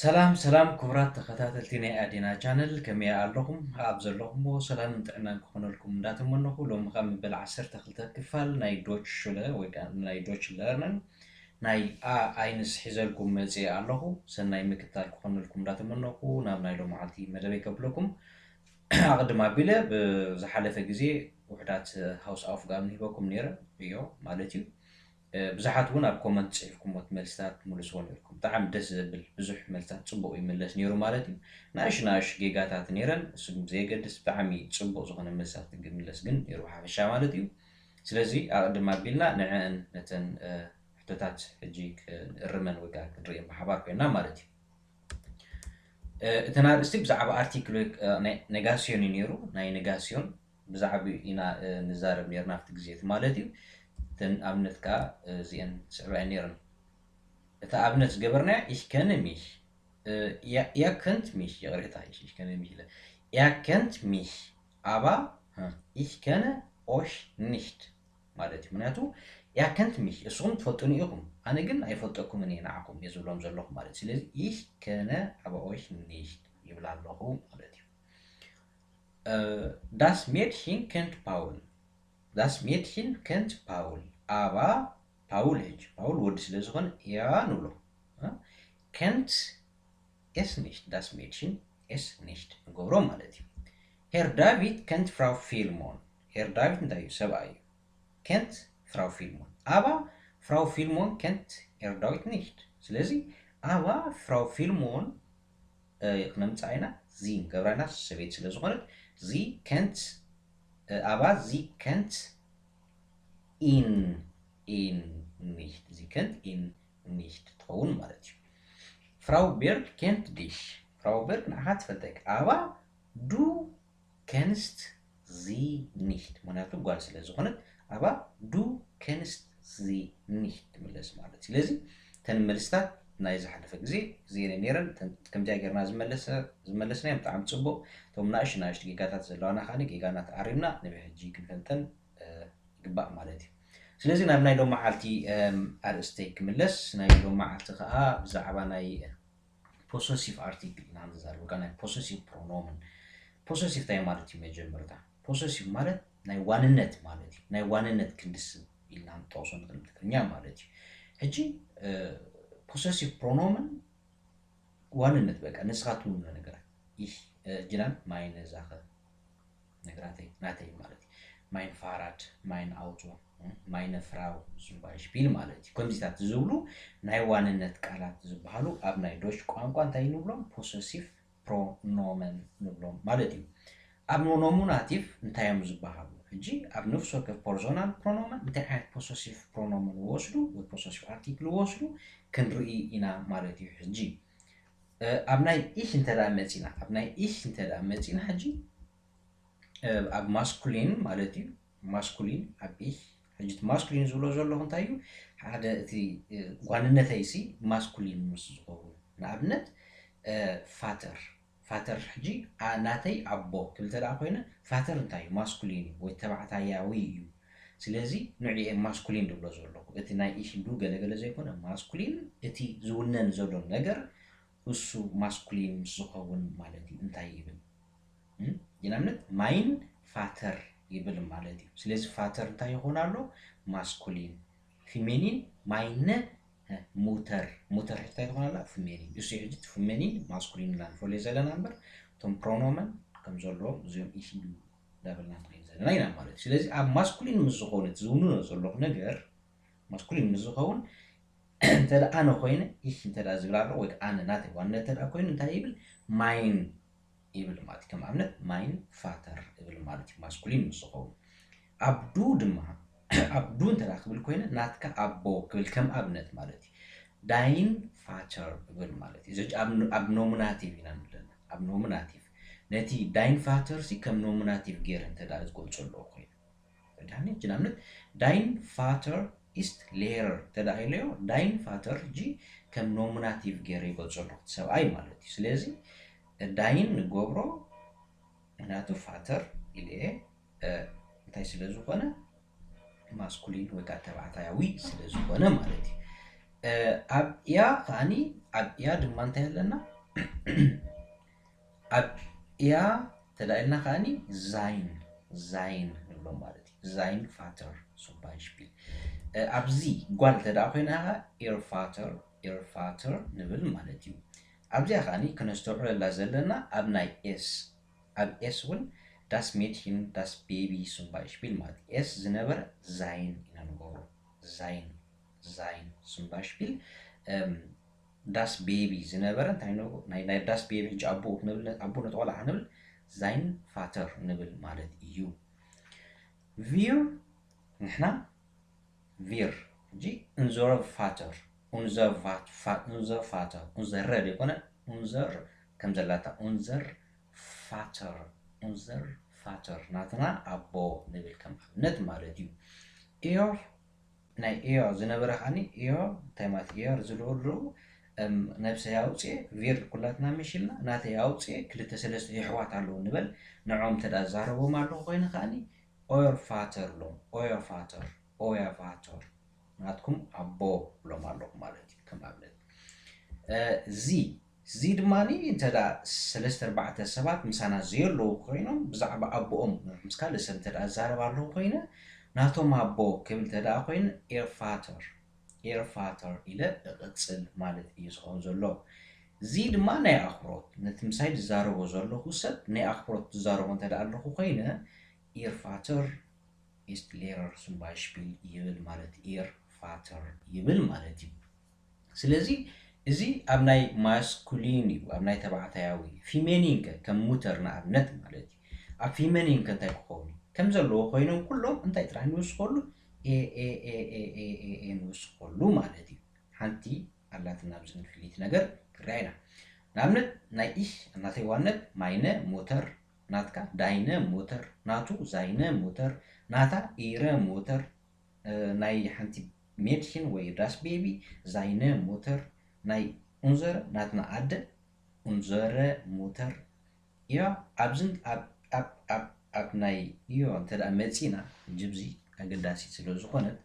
ሰላም ሰላም ክቡራት ተኸታተልቲ ናይ ኣዴና ቻነል፣ ከመይ ኣለኹም? ኣብ ዘለኹምዎ ሰላምን ጥዕናን ክኾነልኩም እንዳተመነኹ፣ ሎሚ ኸዓ መበል ዓሰርተ ክልተ ክፋል ናይ ዶች ሹለ ወይ ከዓ ናይ ዶች ለርነን ናይ ኣ ኣይንስ ሒዘልኩም መፅየ ኣለኹ። ሰናይ ምክታል ክኾነልኩም እንዳተመነኹ ናብ ናይ ሎመዓልቲ መደበይ ከብለኩም። ኣቕድም ኣቢለ ብዝሓለፈ ግዜ ውሕዳት ሃውስ ኣውፍጋም ንሂበኩም ነይረ እዮ ማለት እዩ። ብዙሓት እውን ኣብ ኮመንት ፅሒፍኩሞ እቲ መልስታት ትምልስዎ ነርኩም። ብጣዕሚ ደስ ዘብል ብዙሕ መልስታት ፅቡቕ ይምለስ ነይሩ ማለት እዩ። ንኣሽ ንኣሽ ጌጋታት ነይረን፣ እሱ ግን ብዘየገድስ ብጣዕሚ ፅቡቕ ዝኾነ መልስታት ክምለስ ግን ነይሩ ሓፈሻ ማለት እዩ። ስለዚ ኣቕድም ኣቢልና ንዕአን ነተን ሕቶታት ሕጂ ክንእርመን ወይ ከዓ ክንርእየን ብሓባር ኮይና ማለት እዩ። እተን ኣርእስቲ ብዛዕባ ኣርቲክል ወይ ኔጋሲዮን እዩ ነይሩ። ናይ ኔጋሲዮን ብዛዕባ ኢና ንዛረብ ነርና ኣብቲ ግዜ እቲ ማለት እዩ። እተን ኣብነት ከዓ እዚአን ስዕባ እየን ነይረን። እታ ኣብነት ዝገበርናያ ich kenne mich ihr kennt mich ይቕሬታ ich kenne mich ኢለ ihr kennt mich aber ich kenne euch nicht ማለት እዩ። ምክንያቱ ihr kennt mich እስኹም ትፈልጡኒ ኢኹም፣ ኣነ ግን ኣይፈልጠኩምን እየ ንዓኹም እየ ዝብሎም ዘለኹ ማለት እዩ። ስለዚ ich kenne aber euch nicht ይብል ኣለኹ ማለት እዩ። Das Mädchen kennt Paul. Das Mädchen kennt Paul. Aber Paul ሕጂ ፓውል ወዲ ስለ ዝኾነ er ንብሎ። Kennt es nicht. Das Mädchen es nicht ንገብሮ ማለት እዩ። Herr David kennt Frau Filmon. Herr David እንታይ እዩ? ሰብኣይ እዩ። Kennt Frau Filmon. Aber Frau Filmon kennt Herr David nicht. ስለዚ aber Frau Filmon ክነምፅኣ ኢና። ዚ ንገብራ ኢና፣ ሰበይቲ ስለ ዝኾነት። Sie kennt aber sie kennt ihn ihn nicht. Sie kennt ihn nicht ትኸውን ማለት እዩ። Frau Berg kennt dich. Frau Berg ንዓኻ ትፈልጠካ። Aber du kennst sie nicht ምክንያቱ ጓል ስለ ዝኾነት aber du kennst sie nicht ትምለስ ማለት እዩ። ስለዚ እተን መልስታት ናይ ዝሓለፈ ግዜ እዚአን ነይረን። ከምዚኣ ጌርና ዝመለስናዮም ብጣዕሚ ፅቡቕ። እቶም ናእሽቱ ናእሽቱ ጌጋታት ዘለዋና ከዓኒ ጌጋና ተኣሪምና ንብሕጂ ክንፈልጠን ይግባእ ማለት እዩ። ስለዚ ናብ ናይ ሎመዓልቲ ኣርእስተይ ክምለስ። ናይ ሎመዓልቲ ከዓ ብዛዕባ ናይ possessive article ኢና ንዛረብ፣ ወይ ከዓ ናይ possessive pronomen። Possessive እንታይ ማለት እዩ? መጀመርታ possessive ማለት ናይ ዋንነት ማለት እዩ። ናይ ዋንነት ክንዲ ስም ኢልና ንጠቕሶ ንኽእል ብትግርኛ ማለት እዩ። ሕጂ possessive pronomen ዋንነት በቃ ንስኻ ትውንኖ ነገራት። Ich ጅናን meine Sache ነገራተይ ናተይ ማለት እዩ። Mein Fahrrad, mein Auto, meine Frau zum Beispiel ማለት እዩ። ከምዚታት ዝብሉ ናይ ዋንነት ቃላት ዝበሃሉ ኣብ ናይ ዶች ቋንቋ እንታይ ንብሎም? Possessive pronomen ንብሎም ማለት እዩ። ኣብ ኖሚናቲቭ እንታይ እዮም ዝበሃሉ? ሕጂ ኣብ ነፍሲ ወከፍ personal pronomen እንታይ ዓይነት possessive pronomen ይወስዱ ወይ possessive article ይወስዱ ክንርኢ ኢና ማለት እዩ። ሕጂ ኣብ ናይ ich እንተ ደኣ መጺና ኣብ ናይ ich እንተ ደኣ መጺና ሕጂ ኣብ masculine ማለት እዩ። Masculine ኣብ ich ሕጂ እቲ masculine ዝብሎ ዘለኹ እንታይ እዩ? ሓደ እቲ ዋንነተይሲ masculine ምስ ዝኸውን ንኣብነት Vater Vater ሕጂ ናተይ ኣቦ ክብል እንተ ደኣ ኮይነ Vater እንታይ እዩ? Masculine እዩ ወይ ተባዕታያዊ እዩ። ስለዚ ንዕኡ እየ masculine ዝብሎ ዘለኹ። እቲ ናይ ich du ገለገለ ዘይኮነ masculine እቲ ዝውነን ዘሎ ነገር እሱ masculine ምስ ዝኸውን ማለት እዩ። እንታይ ይብል? ንኣብነት mein Vater ይብል ማለት እዩ። ስለዚ Vater እንታይ ይኾን ኣሎ? Masculine። Feminin meine Mutter። Mutter እንታይ ትኾን ኣላ? Feminin። እሱ ሕጂ feminin masculine ኢና ንፈልዮ ዘለና እምበር እቶም pronomen ከም ዘለዎም እዚኦም ich du እንዳበልና ንኸይድ ዘለና ኢና ማለት እዩ። ስለዚ ኣብ masculine ምስ ዝኾነ ዝውንኖ ዘለኹ ነገር masculine ምስ ዝኸውን እንተ ደኣ ኣነ ኮይነ ich እንተ ደኣ ዝብል ኣሎ ወይ ኣነ ናተይ ዋንነት እንተ ደኣ ኮይኑ እንታይ ይብል? Mein ይብል ማለት ከም ኣብነት mein Vater ይብል ማለት እዩ። Masculine ምስ ዝኸውን ኣብ du ድማ ኣብ du እንተ ደኣ ክብል ኮይነ ናትካ ኣቦ ክብል ከም ኣብነት ማለት እዩ። Dein Vater ይብል ማለት እዩ። እዚ ኣብ nominative ኢና ንብለና ኣብ nominative ነቲ dein Vater ሲ ከም nominative ገይረ እንተ ደኣ ዝገልጾ ኣለኹ ኮይነ ዳኒ ጅናምነት dein Vater ist Lehrer ተዳኢለዮ dein Vater ሕጂ ከም nominative ገይረ ይገልጾ ኣለኹ ሰብኣይ ማለት እዩ። ስለዚ dein ንገብሮ ምክንያቱ Vater ኢለ እንታይ ስለ ዝኾነ masculine ወይ ከዓ ተባዕታያዊ ስለ ዝኾነ ማለት እዩ። ኣብ er ከዓኒ ኣብ እያ ድማ እንታይ ኣለና? ኣብ እያ ተዳኢልና ከኣኒ ዛይን ዛይን ንብሎ ማለት እዩ። ዛይን ፋተር ሱምባይሽፒል። ኣብዚ ጓል ተደኣ ኮይና ከ ኢር ፋተር ኢር ፋተር ንብል ማለት እዩ። ኣብዚኣ ከኣኒ ክነስተውዕለላ ዘለና ኣብ ናይ ኤስ ኣብ ኤስ እውን ዳስ ሜድሽን ዳስ ቤቢ ሱምባይሽፒል ማለት ኤስ ዝነበረ ዛይን ኢና ንገብሮ። ዛይን ዛይን ሱምባይሽፒል ዳስ ቤቢ ዝነበረ እንታይ ናይ ዳስ ቤቢ ሕጂ ኣቦኡ ክንብል ኣቦ ነቲ ቆልዓ ክንብል ዛይን ፋተር ንብል ማለት እዩ። ቪር ንሕና ቪር ሕጂ እንዘረ ፋተር፣ unser Vater፣ unser Vater፣ unser ዘይኮነ unser ከም ዘላታ unser Vater፣ unser Vater ናትና ኣቦ ንብል ከም ኣብነት ማለት እዩ። ኢዮር ናይ ኢዮር ዝነበረ ከዓኒ ኢዮር እንታይ ማለት ኢዮር ዝለወሉ ነብሰይ ኣውፅኤ ቪር ኩላትና መሽልና ናተይ ኣውፅኤ ክልተ ሰለስተ የሕዋት ኣለዉ ንበል። ንዖም ተዳ ዛረቦም ኣለኹ ኮይነ ከዓኒ ኦዮር ፋተር ብሎም ኦዮር ፋተር ኦያ ፋተር ናትኩም ኣቦ ብሎም ኣለኹ ማለት እዩ። ከም ኣብነት እዚ እዚ ድማ እንተ ሰለስተ ኣርባዕተ ሰባት ምሳና ዘየለዉ ኮይኖም ብዛዕባ ኣቦኦም ምስ ካልእ ሰብ እንተ ዛረብ ኣለኹ ኮይነ ናቶም ኣቦ ክብል እንተ ኮይነ ኤር ፋተር ኤር ፋተር ኢለ እቕጽል ማለት እዩ ዝኸውን ዘሎ። እዚ ድማ ናይ ኣኽብሮት ነቲ ምሳይ ዝዛረቦ ዘለኹ ሰብ ናይ ኣኽብሮት ዝዛረቦ እንተ ኣለኹ ኮይነ ኢር ፋተር ኢስት ሌረር ሱምባይሽፒል ይብል ማለት ኢር ፋተር ይብል ማለት እዩ። ስለዚ እዚ ኣብ ናይ ማስኩሊን እዩ፣ ኣብ ናይ ተባዕታያዊ። ፊሜኒን ከ ከም ሙተር ንኣብነት ማለት እዩ። ኣብ ፊሜኒን ከ እንታይ ክኸውን እዩ? ከም ዘለዎ ኮይኖም ኩሎም እንታይ ጥራሕ ንውስኸሉ? ኤ ኤ ኤ ኤ ኤ ኤ ኤ ንውስኸሉ ማለት እዩ። ሓንቲ ኣላትና ኣብዚ ንፍሊት ነገር ክርያ ኢና። ንኣብነት ናይ ኢሽ ናተይ ዋነት ማይነ ሙተር ናትካ ዳይነ ሙተር ናቱ ዛይነ ሙተር ናታ ኢረ ሙተር ናይ ሓንቲ ሜድሽን ወይ ዳስ ቤቢ ዛይነ ሙተር ናይ ኡንዘረ ናትና ኣደ ኡንዘረ ሙተር እያ። ኣብዚ ኣብ ኣብ ኣብ ኣብ ናይ እዮ እንተ ደኣ መጺና ጅብዚ ኣገዳሲት ስለ ዝኾነት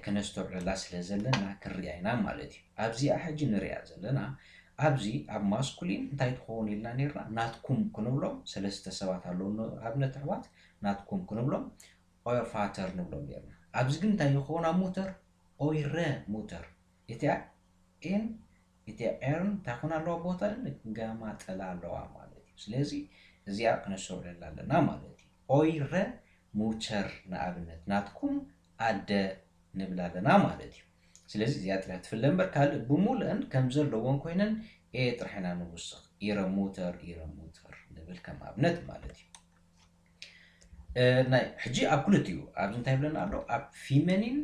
ከነስተውዕላ ስለ ዘለና ክንሪኣ ኢና ማለት እዩ። ኣብዚኣ ሕጂ ንሪኣ ዘለና ኣብዚ ኣብ ማስኩሊን እንታይ ትኸውን ኢልና ነርና? ናትኩም ክንብሎም ሰለስተ ሰባት ኣለዉ ኣብነት ኣሕዋት ናትኩም ክንብሎም ኦዮር ፋተር ንብሎም ነርና። ኣብዚ ግን እንታይ ይኸውን ኣብ ሙተር? ኦይረ ሙተር። እቲኣ ኤን እቲኣ ኤርን እንታይ ኮን ኣለዋ? ቦታ ንጋማጠላ ኣለዋ ማለት እዩ። ስለዚ እዚኣ ክነስተውዕለላ ኣለና ማለት እዩ። ኦይረ ሙተር ንኣብነት ናትኩም ኣደ ንብል ኣለና ማለት እዩ። ስለዚ እዚኣ ጥሪያ ትፍለ እምበር ካልእ ብምሉእን ከም ዘለዎን ኮይነን ኤ ጥራሕ ኢና ንውስኽ። ኢረ ሙተር ኢረ ሙተር ንብል ከም ኣብነት ማለት እዩ። ናይ ሕጂ ኣብ ክልቲኡ ኣብዚ እንታይ ይብለና ኣሎ? ኣብ ፊመኒን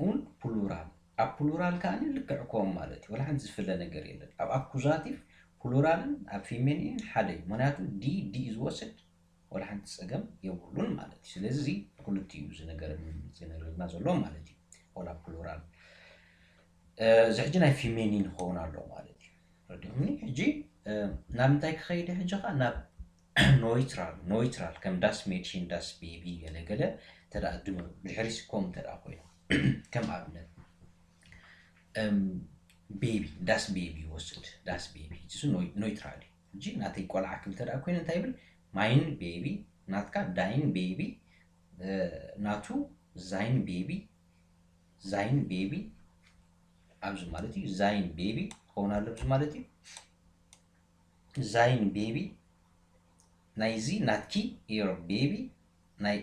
ኡን ፕሉራል ኣብ ፕሉራል ከኣ ልክዕ ከም ማለት እዩ። ወላ ሓንቲ ዝፍለ ነገር የለን። ኣብ ኣኩዛቲቭ ፕሉራልን ኣብ ፊሜኒን ሓደ እዩ። ምክንያቱ ዲ ዲ እዩ ዝወስድ ወላ ሓንቲ ጸገም የብሉን ማለት እዩ። ስለዚ እዚ ክልቲኡ እዩ ዝነገረና ዘሎ ማለት እዩ። ወላ ፕሉራል እዚ ሕጂ ናይ ፊሜኒን ይኸውን ኣሎ ማለት እዩ። ረዲኹምኒ? ሕጂ ናብ ምንታይ ክኸይድ ሕጂ ኸዓ ናብ ኖይትራል ኖይትራል ከም ዳስ ሜድሽን ዳስ ቤቢ ገለገለ ተደኣ ድምሩ ብድሕሪ ስኮም ተደኣ ኮይኑ ከም ኣብነት ቤቢ ዳስ ቤቢ ይወስድ ዳስ ቤቢ እሱ ኖይትራል እዩ። ሕጂ ናተይ ቆልዓ ክብል ተደኣ ኮይኑ እንታይ ይብል? ማይን ቤቢ ናትካ ዳይን ቤቢ ናቱ ዛይን ቤቢ ዛይን ቤቢ ኣብዚ ማለት እዩ። ዛይን ቤቢ ክኸውን ኣለብዚ ማለት እዩ። ዛይን ቤቢ ናይዚ ናትኪ ኢር ቤቢ ናይ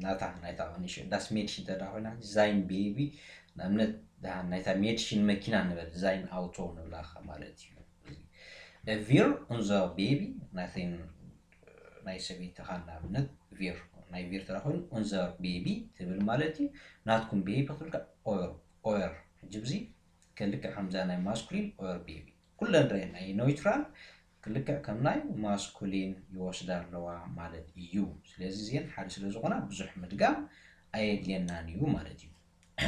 ናታ ናይታ ንሽ ዳስ ሜድሽን ተዳ ኮይና ዛይን ቤቢ ንኣብነት ናይታ ሜድሽን መኪና ንበል ዛይን ኣውቶ ንብላኻ ማለት እዩ። ቪር ኡንዘር ቤቢ ናተይ ናይ ሰበይትኻ ንኣብነት ቪር ናይ ቪር ተዳ ኮይኑ ኡንዘር ቤቢ ትብል ማለት እዩ። ናትኩም ቤቢ ክትብል ኦየር ኦየር ሕጂ ብዚ ከልክዕ ከምዛ ናይ ማስኩሊን ኦየር ቤቢ ኩለን ረ ናይ ኖይትራል ክልክዕ ከም ናይ ማስኩሊን ይወስዳ ኣለዋ ማለት እዩ። ስለዚ እዚአን ሓደ ስለ ዝኾና ብዙሕ ምድጋም ኣየድልየናን እዩ ማለት እዩ።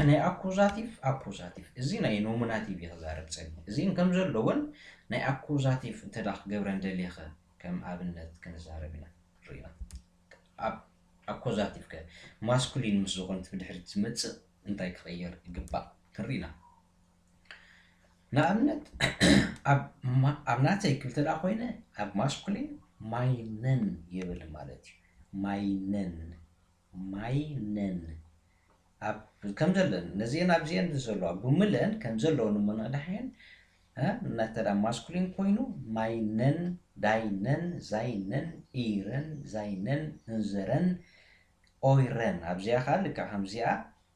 ናይ ኣኩዛቲቭ ኣኩዛቲቭ እዚ ናይ ኖሚናቲቭ እየ ክዛረብ ጸኒሐ። እዚን ከም ዘለውን ናይ ኣኩዛቲቭ እንተ ደኣ ክገብረን ደሊኸ ከም ኣብነት ክንዛረብ ኢና ርኢና። ኣብ ኣኮዛቲቭ ከ ማስኩሊን ምስ ዝኾነት ብድሕሪት ዝመጽእ እንታይ ክቕየር ይግባእ ክንርኢ ኢና። ንኣብነት ኣብ ማ- ኣብ ናተይ ክብል እንተ ደኣ ኮይነ ኣብ ማስኩሊን ማይነን ይብል ማለት እዩ። ማይነን ማይነን ኣብ ከም ዘለን ነዚአን ኣብዚአን ዘለዋ ብምለን ከም ዘለዎ ንምንቕዳሕየን ናተ ደኣ ማስኩሊን ኮይኑ ማይነን ዳይነን ዛይነን ኢረን ዛይነን እንዘረን ኦይረን ኣብዚኣ ከዓ ልክዕ ከምዚኣ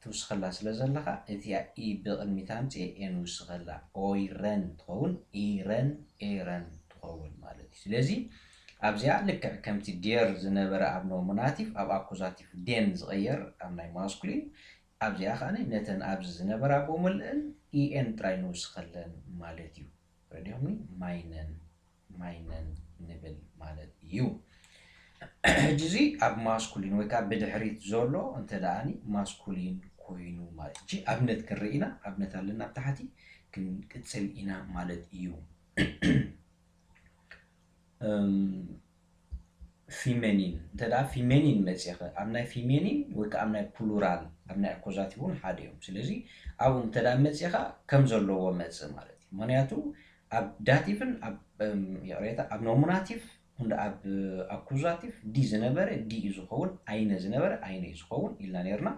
ትውስኸላ ስለ ዘለኻ እቲኣ ኢ ብቕድሚት ኣምፅኤ ኤን ውስኸላ ኦይረን ትኸውን ኢረን ኤረን ትኸውን ማለት እዩ። ስለዚ ኣብዚኣ ልክዕ ከምቲ ዴር ዝነበረ ኣብ ኖሚናቲቭ ኣብ ኣኩዛቲቭ ዴን ዝቕየር ኣብ ናይ ማስኩሊን ኣብዚኣ ከዓ ነተን ኣብዚ ዝነበራ ብምልእን ኢኤን ጥራይ ንውስኸለን ማለት እዩ። ረዲኹምኒ ማይነን ማይነን ንብል ማለት እዩ። ሕጂ እዚ ኣብ ማስኩሊን ወይ ከዓ ብድሕሪት ዘሎ እንተ ደኣኒ ማስኩሊን ኮይኑ ማለት ሕጂ ኣብነት ክንርኢ ኢና። ኣብነት ኣለና ኣብ ታሕቲ ክንቅፅል ኢና ማለት እዩ። ፊሜኒን እንተ ደኣ ፊሜኒን መፂኸ ኣብ ናይ ፊሜኒን ወይ ከዓ ኣብ ናይ ፕሉራል ኣብ ናይ ኣኮዛቲቭ እውን ሓደ እዮም። ስለዚ ኣብኡ እንተ ደኣ መፂኻ ከም ዘለዎ መፅእ ማለት እዩ። ምክንያቱ ኣብ ዳቲቭን ኣብ ይቕሬታ ኣብ ኖሚናቲቭ እንደ ኣብ ኣኩዛቲቭ ዲ ዝነበረ ዲ እዩ ዝኸውን፣ ኣይነ ዝነበረ ኣይነ እዩ ዝኸውን ኢልና ነርና።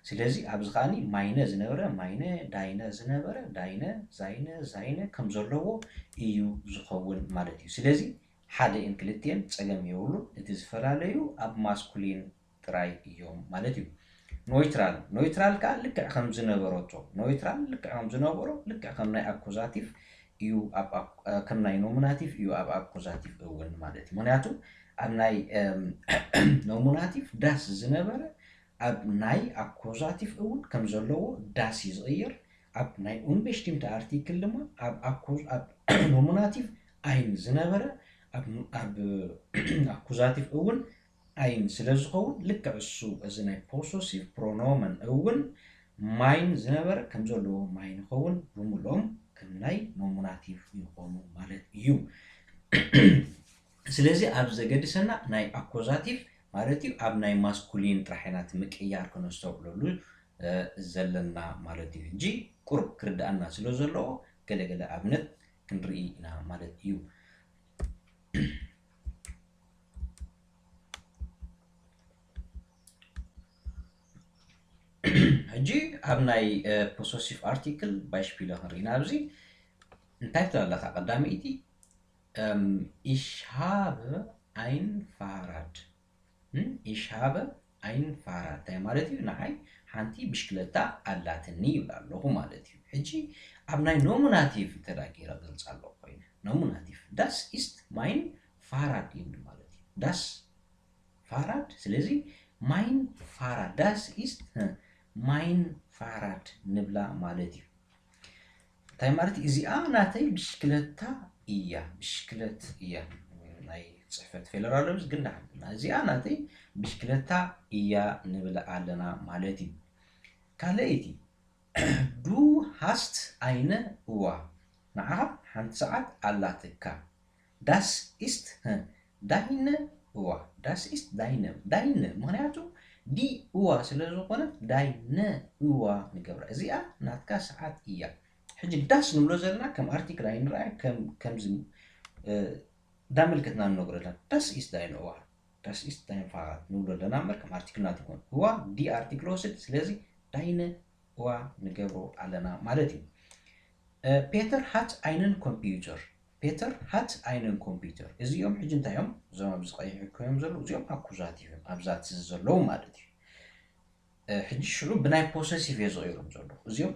ስለዚ ኣብዚ ከዓኒ ማይነ ዝነበረ ማይነ፣ ዳይነ ዝነበረ ዳይነ፣ ዛይነ ዛይነ ከም ዘለዎ እዩ ዝኸውን ማለት እዩ። ስለዚ ሓደ እን ክልቲኤን ጸገም የብሉን። እቲ ዝፈላለዩ ኣብ ማስኩሊን ጥራይ እዮም ማለት እዩ። ኖይትራል ኖይትራል ከዓ ልክዕ ከም ዝነበረቶ ኖይትራል ልክዕ ከም ዝነበሮ ልክዕ ከም ናይ ኣኩዛቲቭ እዩ ኣብ ኣኩ- እ፣ ከም ናይ ኖሚናቲቭ እዩ ኣብ ኣኩዛቲቭ እውን ማለት እዩ። ምክንያቱ ኣብ ናይ እም፣ ኖሚናቲቭ ዳስ ዝነበረ ኣብ ናይ ኣኮዛቲቭ እውን ከም ዘለዎ ዳስ እዩ ዝቕየር። ኣብ ናይ ኡንቤሽቲምተ ኣርቲክል ድማ ኣብ ኣኮ- ኣብ ኖሚናቲቭ ኣይን ዝነበረ ኣብ ኣብ ኣኩዛቲቭ እውን ኣይን ስለ ዝኸውን ልክዕ እሱ እዚ ናይ ፖሰሲቭ ፕሮኖመን እውን ማይን ዝነበረ ከም ዘለዎ ማይን ይኸውን ብምልኦም ከም ናይ ኖሚናቲቭ ይኾኑ ማለት እዩ። ስለዚ ኣብ ዘገድሰና ናይ ኣኮዛቲቭ ማለት እዩ ኣብ ናይ ማስኩሊን ጥራሕ ኢና እቲ ምቅያር ክነስተውዕለሉ እ፣ ዘለና ማለት እዩ። ሕጂ ቁሩብ ክርድኣና ስለ ዘለዎ ገለገለ ኣብነት ክንርኢ ኢና ማለት እዩ። ሕጂ ኣብ ናይ ፖሰሲቭ ኣርቲክል ባይሽፒለ ክንርኢ ኢና። ኣብዚ እንታይ ትብል ኣለካ? ቀዳመይቲ እም፣ ich habe ein Fahrrad እም፣ ich habe ein Fahrrad እንታይ ማለት እዩ? ንዓይ ሓንቲ ብሽክለታ ኣላትኒ ይብል ኣለኹ ማለት እዩ። ሕጂ ኣብ ናይ ኖሚናቲቭ እንተ ደኣ ገይረ ገልጻ ኣለኹ ኮይነ ኖሚናቲቭ das ist mein Fahrrad ይብል ማለት እዩ። Das Fahrrad ስለዚ mein Fahrrad das ist mein Fahrrad ንብላ ማለት እዩ። እንታይ ማለት እዩ? እዚኣ ናተይ ብሽክለታ እያ። ብሽክለት እያ። ናይ ፅሕፈት ፌለር ኣሎ ግን ንሓብና እዚኣ ናተይ ብሽክለታ እያ ንብል ኣለና ማለት እዩ። ካልኣይቲ du hast eine Uhr ንዓኻ ሓንቲ ሰዓት ኣላትካ። Das ist deine Uhr das ist deine deine ምክንያቱ die Uhr ስለ ዝኾነት deine Uhr ንገብራ። እዚኣ ናትካ ሰዓት እያ። ሕጂ das ንብሎ ዘለና ከም ኣርቲክል ኣይንረኣያ ከም ከምዚ እ፣ እንዳመልከትና ንነግሮ ኣለና። Das ist deine Uhr das ist dein Fahrrad ንብሎ ኣለና እምበር ከም ኣርቲክል ናት ይኮን። Uhr die ኣርቲክል ወስድ ስለዚ deine Uhr ንገብሮ ኣለና ማለት እዩ። Peter hat einen Computer Peter hat einen Computer እዚኦም ሕጂ እንታይ እዮም? እዞም ኣብዚ ቀይሕ እዮም ዘለዉ እዚኦም ኣኩዛቲቭ እዮም ኣብዛ ትዝ ዘለዉ ማለት እዩ። ሕጂ ሽዑ ብናይ ፖሰሲቭ እየ ዝቕይሮም ዘለኹ እዚኦም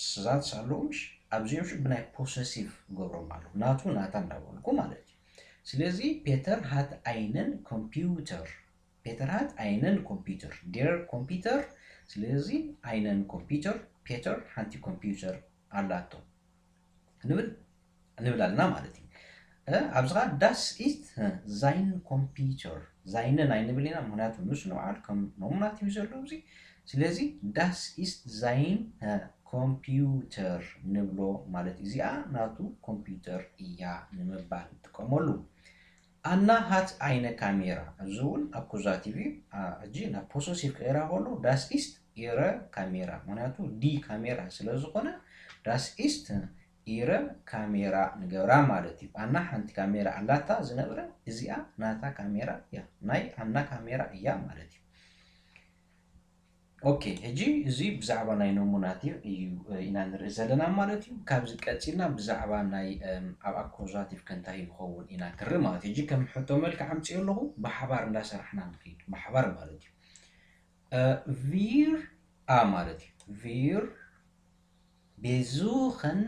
ስዛት ኣለዉ ምሽ ኣብዚኦም ሽዑ ብናይ ፖሰሲቭ ገብሮም ኣለዉ ናቱ ናታ እንዳበልኩ ማለት እዩ። ስለዚ Peter hat einen Computer Peter hat einen Computer der Computer ስለዚ einen Computer Peter ሓንቲ ኮምፒውተር ኣላቶ ንብል ንብል ኣለና ማለት እዩ። ኣብዚ ከዓ das ist sein Computer seine ናይ ንብል ኢና ምክንያቱ ንሱ ንባዕሉ ከም ኖሚናቲቭ ዘሎ እዚ ስለዚ das ist sein Computer ንብሎ ማለት እዩ። እዚኣ ናቱ ኮምፒውተር እያ ንምባል ንጥቀመሉ። Anna hat eine Kamera እዚ እውን ኣኩዛቲቭ እዩ። ሕጂ ናብ ፖሰሲቭ ክቕይራ ከሎ das ist ihre Kamera ምክንያቱ die Kamera ስለ ዝኾነ das ist ኢረ ካሜራ ንገብራ ማለት እዩ። ኣና ሓንቲ ካሜራ ኣላታ ዝነብረ፣ እዚኣ ናታ ካሜራ እያ፣ ናይ ኣና ካሜራ እያ ማለት እዩ። ኦኬ፣ ሕጂ እዚ ብዛዕባ ናይ ነሙናቲቭ እዩ ኢና ንርኢ ዘለና ማለት እዩ። ካብዚ ቀፂልና ብዛዕባ ናይ ኣብ ኣኮዛቲቭ ከ እንታይ ይኸውን ኢና ክርኢ ማለት እዩ። ሕጂ ከም ሕቶ መልክዕ ኣምፅኦ ኣለኹ፣ ብሓባር እንዳሰራሕና ንኸይድ ብሓባር ማለት እዩ። ቪር ኣ ማለት እዩ። ቪር ቤዙኸን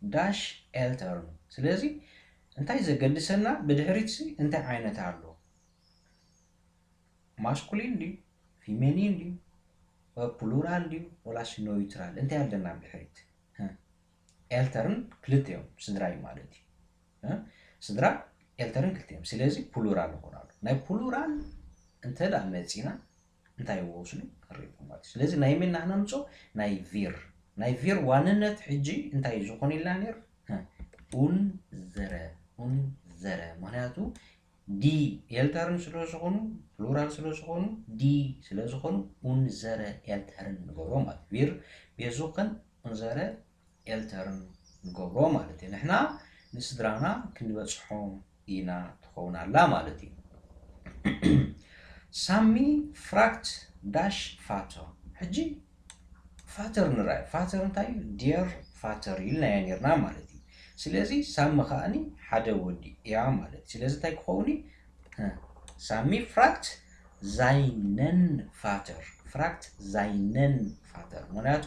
ዳሽ ኤልተርን። ስለዚ እንታይ ዘገድሰና ብድሕሪት ሲ እንታይ ዓይነት ኣሎ? ማስኩሊን ድዩ፣ ፊሜኒን ድዩ፣ ፕሉራል ድዩ፣ ወላስ ኖይትራል? እንታይ ኣለና ብድሕሪት? ኤልተርን ክልተ እዮም፣ ስድራይ ማለት እዩ። ስድራ ኤልተርን ክልተ እዮም። ስለዚ ፕሉራል ይኾን ኣሎ። ናይ ፕሉራል እንተ ደኣ መፂና እንታይ ይወስኑ ክርኢኹም ማለት እዩ። ስለዚ ናይ መን ኢና ክነምፅኦ? ናይ ቪር። ናይ ቪር ዋንነት ሕጂ እንታይ እዩ ዝኾን ኢልና ነይሩ? ኡንዘረ፣ ኡንዘረ። ምክንያቱ ዲ ኤልተርን ስለ ዝኾኑ፣ ፕሉራል ስለ ዝኾኑ፣ ዲ ስለ ዝኾኑ ኡንዘረ ኤልተርን ንገብሮ ማለት እዩ። ቪር ቤዙኸን ኡንዘረ ኤልተርን ንገብሮ ማለት እዩ። ንሕና ንስድራና ክንበፅሖም ኢና ትኸውን ኣላ ማለት እዩ። ሳሚ ፍራክት ዳሽ ፋተር። ሕጂ ፋተር ንርኣይ። ፋተር እንታይ እዩ? ዲየር ፋተር ኢልናዮ ነርና ማለት እዩ። ስለዚ ሳሚ ከኣኒ ሓደ ወዲ እያ ማለት እዩ። ስለዚ እንታይ ክኸውን እዩ? ሳሚ ፍራክት ዛይነን ፋተር፣ ፍራክት ዛይነን ፋተር። ምክንያቱ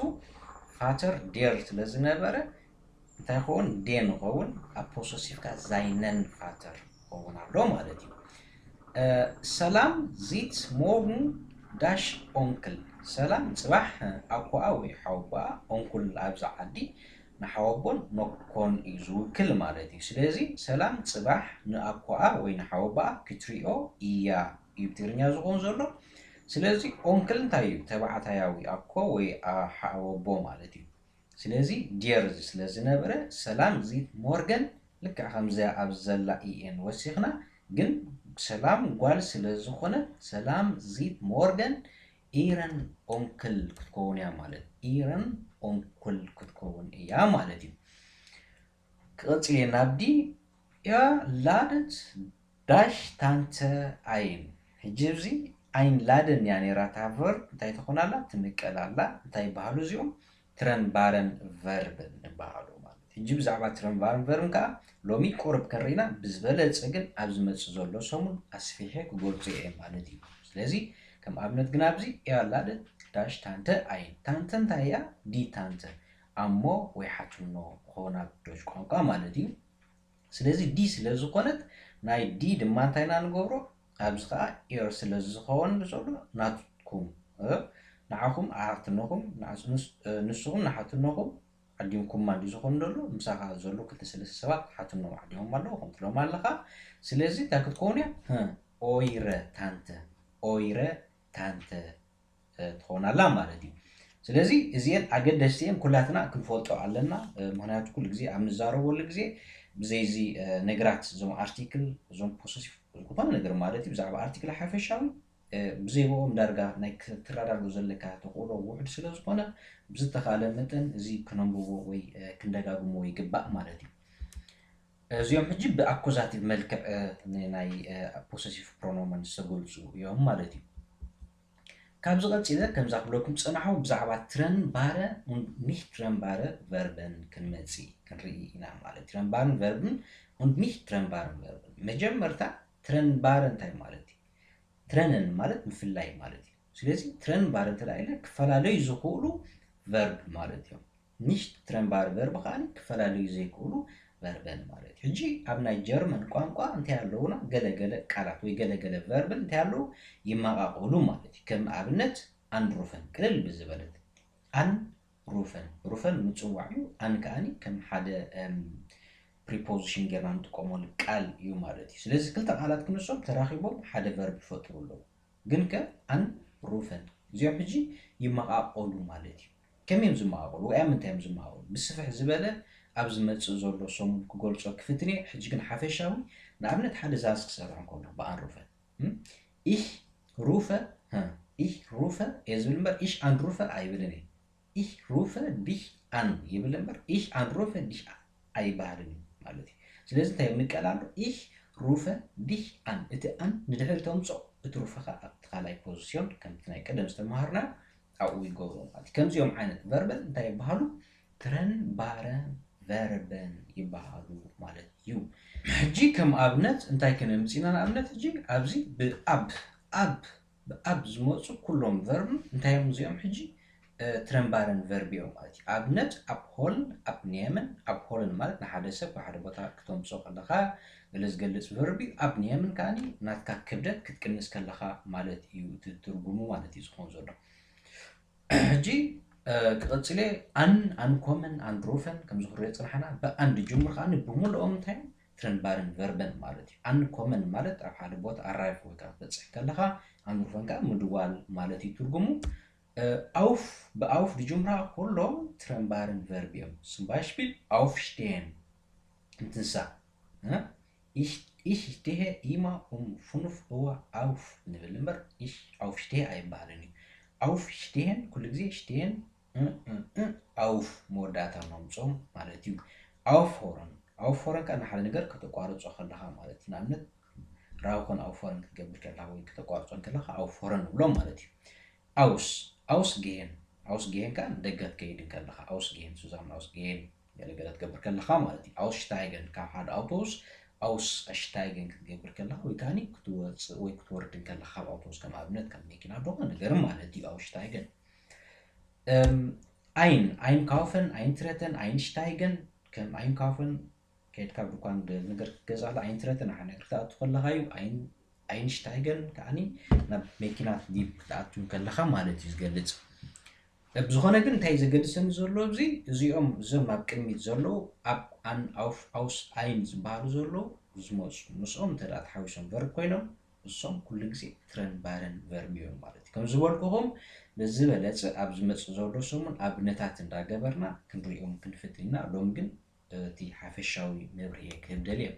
ፋተር ዴር ስለ ዝነበረ እንታይ ይኸውን? ዴን ይኸውን። ኣብ ፖሰሲቭካ ዛይነን ፋተር ይኸውን ኣሎ ማለት እዩ። ሰላም ዚት ሞርን ዳሽ ኦንክል። ሰላም ፅባሕ ኣኮኣ ወይ ሓወቦኣ፣ ኦንኩል ኣብዚ ዓዲ ንሓወቦን ነኮን እዩ ዝውክል ማለት እዩ። ስለዚ ሰላም ፅባሕ ንኣኮኣ ወይ ንሓወቦኣ ክትሪኦ እያ እዩ ብትግርኛ ዝኸውን ዘሎ። ስለዚ ኦንክል እንታይ እዩ? ተባዕታያዊ ኣኮ ወይ ሓወቦ ማለት እዩ። ስለዚ ዴር እዚ ስለ ዝነበረ ሰላም ዚት ሞርገን ልክዕ ከምዚኣ ኣብ ዘላ ኢኤን ወሲኽና፣ ግን ሰላም ጓል ስለ ዝኾነት ሰላም ዚት ሞርገን ኢረን ኦንክል ክትከውን እያ ማለት፣ ኢረን ኦንኩል ክትከውን እያ ማለት እዩ። ክቐፅል እየ ናብ ዲ። ያ ላደት ዳሽ ታንተ ኣይን። ሕጂ ኣብዚ ኣይን ላደን እያ ነይራ እታ ቨርብ እንታይ ትኾን ኣላ? ትምቀል ኣላ። እንታይ ይበሃሉ እዚኦም? ትረንባረን ቨርብን ይበሃሉ ማለት እዩ። ሕጂ ብዛዕባ ትረንባረን ቨርብን ከዓ ሎሚ ቁሩብ ክንርኢና፣ ብዝበለፀ ግን ኣብ ዝመፅእ ዘሎ ሰሙን ኣስፊሐ ክገልፆ እየ ማለት እዩ። ስለዚ ከም ኣብነት ግን ኣብዚ ያ ላደት ዳሽ ታንተ ኣይን። ታንተ እንታይ እያ? ዲ ታንተ ኣሞ ወይ ሓትኖ ክኸውን ኣብ ዶች ቋንቋ ማለት እዩ። ስለዚ ዲ ስለ ዝኾነት ናይ ዲ ድማ እንታይ ኢና ንገብሮ? ኣብዚ ከዓ ኤር ስለ ዝኸውን ዘሎ ናትኩም፣ እ፣ ንዓኹም ሓትነኹም፣ ንዓስ-፣ ንስ-፣ እ፣ ንስኹም ንሓትነኹም ዓዲምኩማ እንዲ ዝኾን ዘሎ፣ ምሳኻ ዘሎ ክልተ ሰለስተ ሰባት ሓትኖም ዓዲሞም ኣለዉ፣ ከምትሎም ኣለኻ። ስለዚ እንታይ ክትከውን እያ? ህ፣ ኦይረ ታንተ፣ ኦይረ ታንተ፣ እ፣ ትኸውን ኣላ ማለት እዩ። ስለዚ እዚአን ኣገደስቲ እየን፣ ኩላትና ክንፈልጦ ኣለና። እ፣ ምክንያቱ ኩሉ ግዜ ኣብ ንዛረበሉ ግዜ ብዘይዚ፣ እ፣ ነገራት፣ እዞም ኣርቲክል፣ እዞም ፖሰሲቭ፣ ዝኾነ ነገር ማለት እዩ፣ ብዛዕባ ኣርቲክል ሓፈሻዊ፣ እ፣ ብዘይብኦም ዳርጋ ናይ ክትረዳድኦ ዘለካ ተኽእሎ ውሑድ ስለ ዝኾነ፣ ብዝተኻእለ መጠን እዚ ክነንብቦ ወይ፣ እ፣ ክንደጋግሞ ይግባእ ማለት እዩ። እዚኦም ሕጂ ብኣኮዛቲቭ መልክዕ፣ እ፣ ን-፣ ናይ፣ እ፣ ፖሰሲቭ ፕሮኖመን ዝተገልጹ እዮም ማለት እዩ። ካብዚ ቀጺለ ከምዛ ክብለኩም ዝጸናሕኩ ብዛዕባ ትረንባረ und nicht trennbare Verben ክንመጺ ክንርኢ ኢና ማለት እዩ። ትረንባረን ቨርብን und nicht trennbare Verben። መጀመርታ ትረንባረ እንታይ ማለት እዩ? ትረነን ማለት ምፍላይ ማለት እዩ። ስለዚ ትረንባረ እንተ ኢለ ክፈላለዩ ዝኽእሉ ቨርብ ማለት እዮም። nicht trennbare Verb ከኣ ክፈላለዩ ዘይክእሉ ቨርበን ማለት እዩ። ሕጂ ኣብ ናይ ጀርመን ቋንቋ እንታይ ኣለዉና? ገለገለ ቃላት ወይ ገለገለ ቨርብን እንታይ ኣለዉ? ይመቓቐሉ ማለት እዩ። ከም ኣብነት ኣንሩፈን፣ ቅልል ብዝበለት ኣንሩፈን፣ ሩፈን ምጽዋዕ እዩ። ኣን ከኣኒ ከም ሓደ፣ እም፣ ፕሪፖዚሽን ጌርና ንጥቀመሉ ቃል እዩ ማለት እዩ። ስለዚ ክልተ ቃላት ክንሶም ተራኺቦም ሓደ ቨርብ ይፈጥሩ ኣለዉ። ግን ከ ኣንሩፈን እዚኦም ሕጂ ይመቓቐሉ ማለት እዩ። ከመይ እዮም ዝመቓቐሉ ወይ ኣብ ምንታይ እዮም ዝመቓቐሉ? ብስፍሕ ዝበለ ኣብ ዝመጽእ ዘሎ ሰሙን ክገልጾ ክፍትን እየ። ሕጂ ግን ሓፈሻዊ ንኣብነት ሓደ ዛንስ ክሰርሕ እንከሎ ብኣንሩፈን፣ እም? ich rufe፣ ሀ፣ ich rufe እየ ዝብል እምበር ich anrufe ኣይብልን እየ። Ich rufe dich an ይብል እምበር ich anrufe dich a-፣ ኣይበሃልን እዩ ማለት እዩ። ስለዚ እንታይ ምቀል ኣሎ? Ich rufe dich an። እቲ an ንድሕሪ ተምፅኦ፣ እቲ rufe ኸዓ ኣብቲ ካልኣይ position ከምቲ ናይ ቀደም ዝተምሃርና ኣብኡ ይገብሮ ማለት እዩ። ከምዚኦም ዓይነት verben እንታይ ይበሃሉ? Trennbare verben ይበሃሉ ማለት እዩ። ሕጂ ከም ኣብነት እንታይ ከነምፅእ ኢና? ንኣብነት ሕጂ ኣብዚ ብኣብ ኣብ ብኣብ ዝመፁ ኩሎም verb እንታይ እዮም እዚኦም? ሕጂ trennbaren verb እዮም ማለት እዩ። ኣብነት abholen፣ abnehmen። Abholen ማለት ንሓደ ሰብ ካብ ሓደ ቦታ ክተምፅኦ ከለኻ ገለ ዝገልፅ verb እዩ። Abnehmen ከዓኒ ናትካ ክብደት ክትቅንስ ከለኻ ማለት እዩ እቲ ትርጉሙ ማለት እዩ ዝኾን ዘሎ። ሕጂ ክቐፅለ an፣ ankommen፣ anrufen ከምዚ ክሪኦ ፅናሕና ብan ዝጅምሩ ከዓኒ ብምልኦም እንታይ እዮም? Trennbaren verben ማለት እዩ። Ankommen ማለት ኣብ ሓደ ቦታ arrive ወይ ከዓ ክትበፅሕ ከለኻ፣ anrufen ከዓ ምድዋል ማለት እዩ ትርጉሙ። Auf፣ ብኣውፍ ዝጅምራ ኩሎም trennbaren verb እዮም። Zum Beispiel aufstehen፣ ምትንሳእ። Ich stehe immer um fünf Uhr auf ንብል እምበር ich aufstehe ኣይበሃልን እዩ። Aufstehen ኩሉ ግዜ stehen auf መወዳእታ ነምፅኦም ማለት እዩ። Aufhören፣ aufhören ከዓ ንሓደ ነገር ከተቋርፆ ከለኻ ማለት እዩ። ንኣብነት rauchen aufhören ክትገብር ከለኻ ወይ ከተቋርፆ ከለኻ aufhören ንብሎ ማለት እዩ። Aus፣ ausgehen፣ ausgehen ከዓ ደገ ክትከይድ ከለኻ ausgehen፣ zusammen ausgehen ገለገለ ትገብር ከለኻ ማለት እዩ። Aussteigen ካብ ሓደ ኣውቶቡስ aussteigen ክትገብር ከለኻ ወይ ከዓ ክትወፅእ ወይ ክትወርድ ከለኻ ካብ ኣውቶቡስ ከም ኣብነት ካብ መኪና ዝኾነ ነገር ማለት እዩ። Aussteigen ein፣ einkaufen፣ eintreten፣ einsteigen ከም einkaufen ከይድካ ኣብ ድኳን ነገር ክትገዛሉ፣ eintreten ሓደ ነገር ክትኣቱ ከለኻ እዩ። Einsteigen ከዓኒ ናብ መኪና ዲብ ክትኣቱ ከለኻ ማለት እዩ ዝገልፅ። ብዝኾነ ግን እንታይ ዘገድሰኒ ዘሎ ኣብዚ እዚኦም እዞም ኣብ ቅድሚት ዘለዉ ኣብ an፣ auf፣ aus፣ ein ዝበሃሉ ዘለዉ ዝመፁ ምስኦም እንተ ተሓዊሶም verb ኮይኖም እሶም ኩሉ ግዜ trennbaren verb እዮም ማለት እዩ። ከም ዝበልኩኹም ብዝበለፀ ኣብ ዝመፅእ ዘሎ ሰሙን ኣብነታት እንዳገበርና ክንሪኦም ክንፍትን ኢና። ሎም ግን እቲ ሓፈሻዊ መብርሂ ክህብ ደልየ።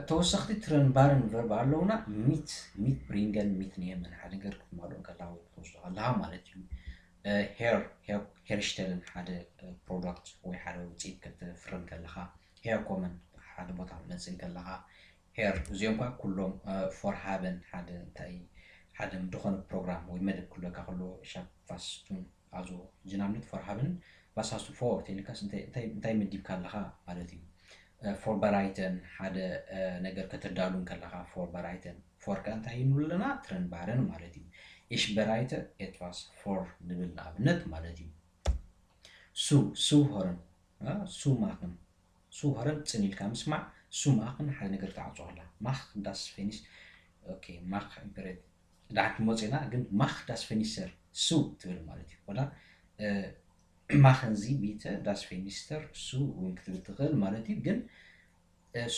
ተወሰኽቲ trennbaren verb ኣለውና። Mit፣ mitbringen፣ mitnehmen ሓደ ነገር ክትማልኦ ከለኻ ወይ ክትወስዶ ከለኻ ማለት እዩ። Her፣ herstellen ሓደ product ወይ ሓደ ውፅኢት ክትፍርም ከለኻ፣ herkommen ሓደ ቦታ ክትመፅእ ከለኻ፣ her እዚኦም ከዓ ኩሎም vorhaben ሓደ እንታይ ሓደ ዝኾነ ፕሮግራም ወይ መደብ ክህልወካ ከሎ schaffst du also ሕጂ ንኣብነት vorhaben was hast du vor ተይልካስ እንታይ መዲብካ ኣለኻ ማለት እዩ። Vorbereiten ሓደ ነገር ከተዳሉ ከለኻ vorbereiten። Vor ከ እንታይ ንብል ኣለና? Trennbaren ማለት እዩ። Ich bereite etwas vor ንብል ንኣብነት ማለት እዩ። Zu፣ zuhören፣ zumachen፣ zuhören ፅን ኢልካ ምስማዕ፣ zumachen ሓደ ነገር ትዓፅዎ ከላ፣ mach das Fenster፣ okay፣ mach imperativ ድሓር ክንመፅእ ኢና፣ ግን mach das Fenster zu ትብል ማለት እዩ። ወላ machen Sie bitte das Fenster zu እውን ክትብል ትኽእል ማለት እዩ። ግን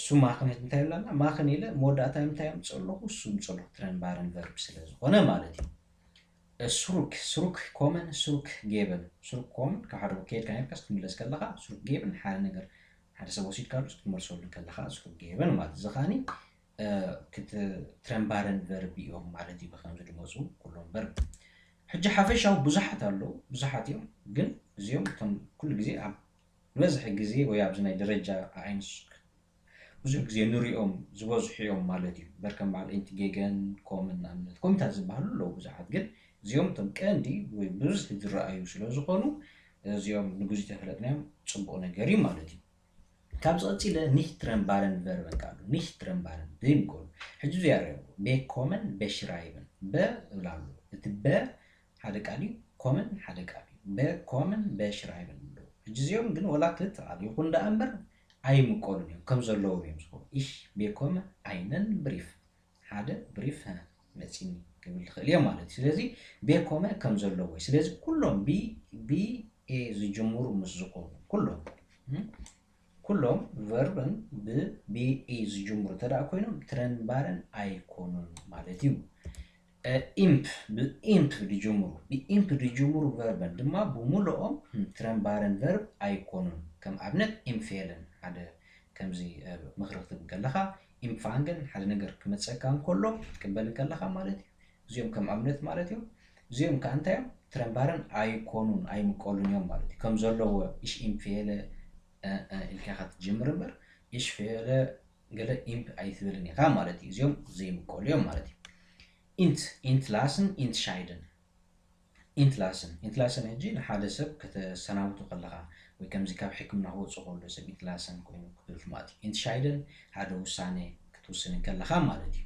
zumachen እንታይ ይብላና? Machen ኢለ መወዳእታ እንታይ ኣምፅእ ኣለኹ? Zu ኣምፅእ ኣለኹ፣ trennbaren verb ስለ ዝኾነ ማለት እዩ። Zurück፣ zurückkommen፣ zurückgeben። Zurückkommen ካብ ሓደ ከይድካ ነርካስ ክትምለስ ከለኻ፣ zurückgeben ሓደ ነገር ሓደ ሰብ ወሲድካሉ ክትመልሰሉ ከለኻ zurückgeben ማለት እዚ ከዓኒ trennbaren verb እዮም ማለት እዩ። ብከምዚ ዝመፁ ኩሎም verb ሕጂ ሓፈሻዊ ብዙሓት ኣለዉ፣ ብዙሓት እዮም። ግን እዚኦም እቶም ኩሉ ግዜ ኣብ ዝበዝሐ ግዜ ወይ ኣብዚ ናይ ደረጃ ኣኢንስ ብዙሕ ግዜ ንሪኦም ዝበዝሑ እዮም ማለት እዩ። በር ከም በዓል entgegen፣ kommen ንኣብነት ኮሚታት ዝበሃሉ ኣለዉ ብዙሓት፣ ግን እዚኦም እቶም ቀንዲ ወይ ብብዝሒ ዝረኣዩ ስለ ዝኾኑ እዚኦም ንግዜ ተፈለጥናዮም ፅቡቕ ነገር እዩ ማለት እዩ። ካብዚ ቀፂለ nicht trennbaren verben ከ ኣሎ። Nicht trennbaren ዘይምቀሉ ሕጂ እዚኣ ርኣዩ። Bekommen፣ beschreiben በ እብላ ኣሎ። እቲ በ ሓደ ቃል እዩ፣ kommen ሓደ ቃል እዩ። Bekommen፣ beschreiben ኣለዉ። ሕጂ እዚኦም ግን ወላ ክልተ ቃል ይኹን ደኣ እምበር ኣይምቀሉን እዮም፣ ከም ዘለዎም እዮም ዝኾኑ። Ich bekomme einen Brief ሓደ Brief መፂኒ ክብል ዝኽእል እየ ማለት እዩ። ስለዚ bekomme ከም ዘለዎ እዩ። ስለዚ ኩሎም ብ፣ ብ ኤ ዝጅምሩ ምስ ዝኾኑ ኩሎም ኩሎም verben ብ፣ ብ ኤ ዝጅምሩ እንተ ደኣ ኮይኖም trennbaren ኣይኮኑን ማለት እዩ። Imp፣ ብ imp ዝጅምሩ፣ ብ imp ዝጅምሩ verben ድማ ብምልኦም trennbaren verb ኣይኮኑን። ከም ኣብነት empfehlen ሓደ ከምዚ ምኽሪ ክትህብ ከለኻ፣ empfangen ሓደ ነገር ክመፀካ እንከሎ ክትቅበል ከለኻ ማለት እዩ። እዚኦም ከም ኣብነት ማለት እዮም። እዚኦም ከዓ እንታይ እዮም? Trennbaren ኣይኮኑን፣ ኣይምቀሉን እዮም ማለት እዩ። ከም ዘለዎ ich empfehle ኢልካ ኢኻ ትጅምር እምበር ich fehle ገለ imp ኣይትብልን ኢኻ ማለት እዩ። እዚኦም ዘይምቀሉ እዮም ማለት እዩ። Int, Int lassen, Int scheiden። Int lassen፣ Int lassen ሕጂ ንሓደ ሰብ ከተሰናብቶ ከለኻ ወይ ከምዚ ካብ ሕክምና ክወፅእ ከሎ ሰብ Int lassen ኮይኑ ክትብል ማለት እዩ። Int scheiden ሓደ ውሳኔ ክትውስን ከለኻ ማለት እዩ።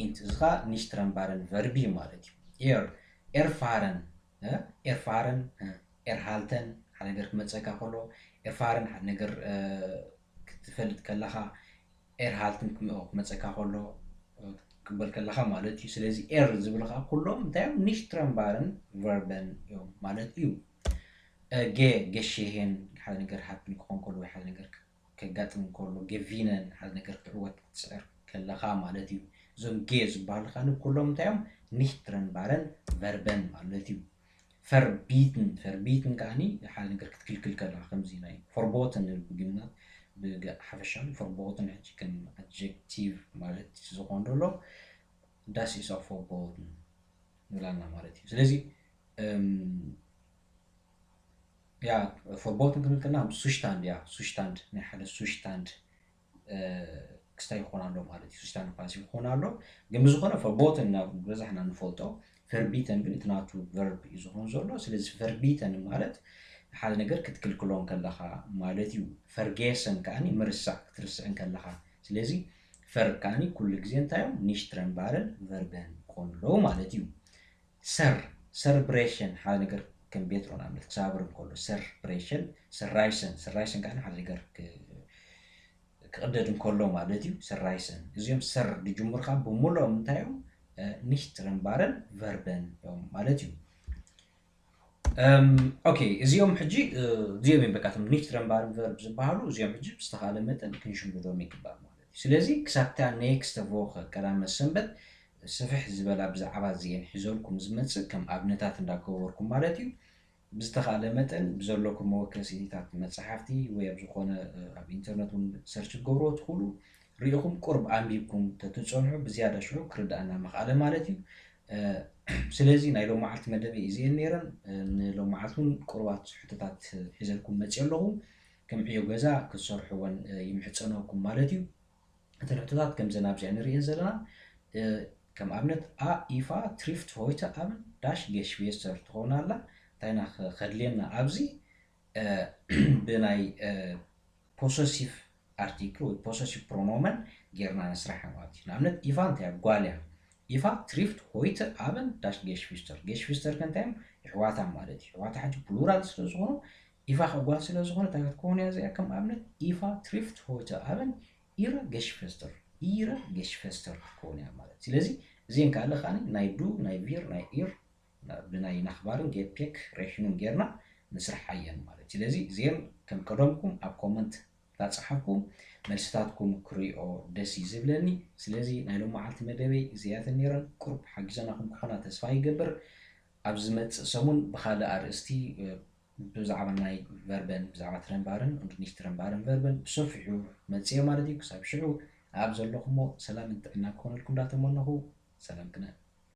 Int እዚ ኸዓ nicht trennbaren Verb እዩ ማለት እዩ። Er, erfahren፣ erfahren፣ erhalten ሓደ ነገር ክመፀካ ከሎ፣ erfahren ሓደ ነገር ክትፈልጥ ከለኻ፣ erhalten ክመፀካ ከሎ ክትቅበል ከለኻ ማለት እዩ። ስለዚ er ዝብል ከዓ ኩሎም እንታይ እዮም? Nicht trennbaren Verben እዮም ማለት እዩ። Ge, geschehen ሓደ ነገር happen ክኾን ከሎ ወይ ሓደ ነገር ከጋጥም ከሎ፣ gewinnen ሓደ ነገር ክትዕወት ክትስዕር ከለኻ ማለት እዩ። እዞም ge ዝበሃሉ ከዓ ኩሎም እንታይ እዮም? Nicht trennbaren Verben ማለት እዩ። Verbieten፣ verbieten ከዓኒ ሓደ ነገር ክትክልክል ከለኻ፣ ከምዚ ናይ verboten ንብል ብግምናት ብሓፈሻዊ verboten ሕጂ ከም adjective ማለት ዝኾን ዘሎ das ist auch verboten ንብላና ማለት እዩ። ስለዚ ያ verboten ክንብል ከለና Zustand፣ ያ Zustand ናይ ሓደ Zustand ክስታይ ይኾን ኣሎ ማለት እዩ። Zustand passiv ይኾን ኣሎ። ግን ብዝኾነ verboten ኢና ብበዛሕና ንፈልጦ፣ verbieten ግን እቲ ናቱ verb እዩ ዝኾን ዘሎ። ስለዚ verbieten ማለት ሓደ ነገር ክትክልክሎ ከለኻ ማለት እዩ። Vergessen ከዓኒ ምርሳዕ፣ ክትርስዕ ከለኻ። ስለዚ ver ከዓኒ ኩሉ ግዜ እንታይ እዮም? Nicht trennbaren Verben ክኾኑ ኣለዉ ማለት እዩ። Ser፣ Zerbrechen ሓደ ነገር ከም ቤትሮ ንኣብነት ክሰባብር እንከሎ፣ Zerbrechen፣ Zerreißen፣ Zerreißen ከዓኒ ሓደ ነገር ክቕደድ እንከሎ ማለት እዩ። Zerreißen እዚኦም ser ዝጅምሩ ከዓ ብምሉኦም እንታይ እዮም? Nicht trennbaren Verben እዮም ማለት እዩ። ኦኬ፣ እዚኦም ሕጂ እዚኦም እዮም በቃ እቶም nicht trennbaren Verb ዝበሃሉ። እዚኦም ሕጂ ብዝተኻለ መጠን ክንሽምድዶም ይግባእ ማለት እዩ። ስለዚ ክሳብታ next Woche ቀዳመ ሰንበት ስፍሕ ዝበላ ብዛዕባ እዚኤን ሒዘልኩም ዝመፅእ ከም ኣብነታት እንዳገበርኩም ማለት እዩ። ብዝተኻለ መጠን ብዘለኩም መወከሲታት መፅሓፍቲ ወይ ኣብ ዝኾነ ኣብ ኢንተርነት እውን search ክትገብርዎ ትኽእሉ። ሪኢኹም ቁርብ ኣንቢብኩም ተትፀንሑ ብዝያዳ ሽዑ ክርድኣና ምኽኣለ ማለት እዩ። ስለዚ ናይ ሎመዓልቲ መደበይ እዚኤን ነይረን። ንሎመዓልቲ እውን ቁርባት ሕቶታት ሒዘልኩም መፅየ ኣለኹ። ከም ዕዮ ገዛ ክትሰርሕወን ይምሕፀነኩም ማለት እዩ። እተን ሕቶታት ከምዘን ኣብዚኣ ንርእየን ዘለና ከም ኣብነት a Eva trifft heute Abend das Geschwister ትኸውን ኣላ። እንታይ ኢና ከድልየና ኣብዚ ብናይ possessive article ወይ possessive pronomen ጌርና ንስራሕ ማለት እዩ። ንኣብነት ኢፋ እንታይ እያ? ጓል እያ። Eva trifft heute Abend das Geschwister። Geschwister ከ እንታይ እዮም? የሕዋታ ማለት እዩ። የሕዋታ ሕጂ plural ስለ ዝኾኑ ኢፋ ከ ጓል ስለ ዝኾነ እንታይ ክትከውን እያ እዚኣ? ከም ኣብነት Eva trifft heute Abend ihre Geschwister፣ ihre Geschwister ክትከውን እያ ማለት። ስለዚ እዚአን ካልእ ከኣ ናይ du፣ ናይ wir፣ ናይ ihr ብናይ Nachbarn፣ Gepäck፣ Rechnung ጌርና ንስርሓየን ማለት። ስለዚ እዚአን ከም ቀደምኩም ኣብ comment እንዳፀሓፍኩም መልስታትኩም ክሪኦ ደስ እዩ ዝብለኒ። ስለዚ ናይ ሎመዓልቲ መደበይ እዚኣተን ነይረን። ቁሩብ ሓጊዘናኹም ክኾና ተስፋ ይገብር። ኣብ ዝመፅእ ሰሙን ብኻልእ ኣርእስቲ ብዛዕባ ናይ Verben፣ ብዛዕባ trennbaren und nicht trennbaren Verben ብሰፊሑ መፅየ ማለት እዩ። ክሳብ ሽዑ ኣብ ዘለኹሞ ሰላምን ጥዕና ክኾነልኩም እንዳተመነኹ ሰላም ክነ